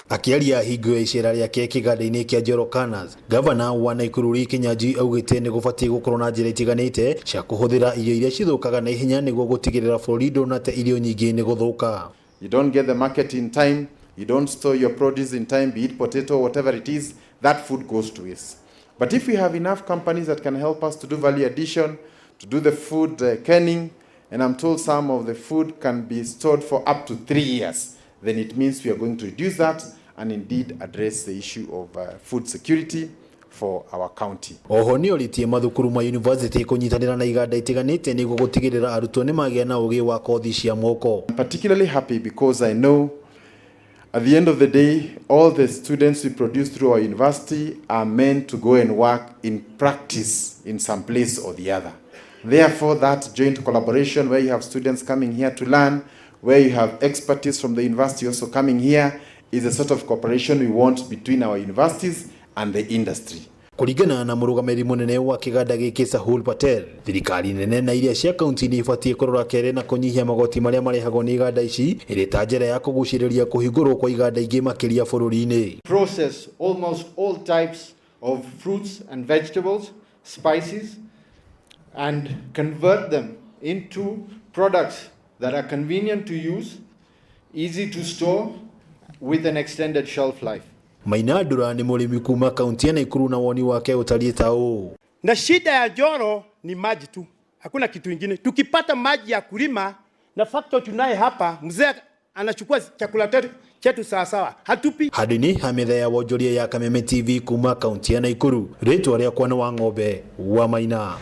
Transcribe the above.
Akĩaria hingo ya icera rĩake kĩganda-inĩ kĩa Njoro Canners, gavana wa Nakuru Lee Kinyanjui augĩte nĩ gũbatiĩ gũkorwo na njĩra itiganĩte cia kũhũthĩra irio iria cithũkaga na ihenya nĩguo gũtigĩrĩra bũrũri ndũnate irio nyingĩ nĩ gũthũka. You don't get the market in time, you don't store your produce in time, be it potato, whatever it is, that food goes to waste. But if we have enough companies that can help us to do value addition, to do the food canning, and I'm told some of the food can be stored for up to 3 years, then it means we are going to reduce that and indeed address the issue of food security for our county. Oho nĩ orĩtie mathukuru ma university kũnyitanĩra na iganda itiganĩte nĩguo gũtigĩrĩra arutwo nĩ magĩa na ũgĩ wa kothi cia moko. I'm particularly happy because I know at the end of the day, all the students we produce through our university are meant to go and work in practice in some place or the other. Therefore, that joint collaboration where you have students coming here to learn, where you have expertise from the university also coming here, is a sort of cooperation we want between our universities and the industry. Kũringana na mũrũgamĩrĩri mũnene wa kĩganda gĩkĩ Sahul Patel, thirikari nene na iria cia kaunti nĩ ibatiĩ kũrora kerĩ na kũnyihia magoti marĩa marĩhagwo nĩ iganda ici ĩrĩ ta njĩra ya kũgucĩrĩria kũhingũrwo kwa iganda ingĩ makĩria bũrũri-inĩ. Process almost all types of fruits and vegetables, spices, and convert them into products that are convenient to use, easy to store, with an extended shelf life. Maina Ndura nĩ mũrĩmi kuma kaunti ya Nakuru na woni wake ũtariĩ ta ũũ. Na shida ya Njoro ni maji tu, hakuna kitu ingine. Tukipata maji ya kulima na factory tunaye hapa, mzee anachukua chakula chetu sawasawa, hatupi. Handũ-inĩ ha metha ya wonjoria ya Kameme TV kuma kaunti ya Nakuru, rĩtwa rĩakwa nĩ wa ng'ombe wa Maina.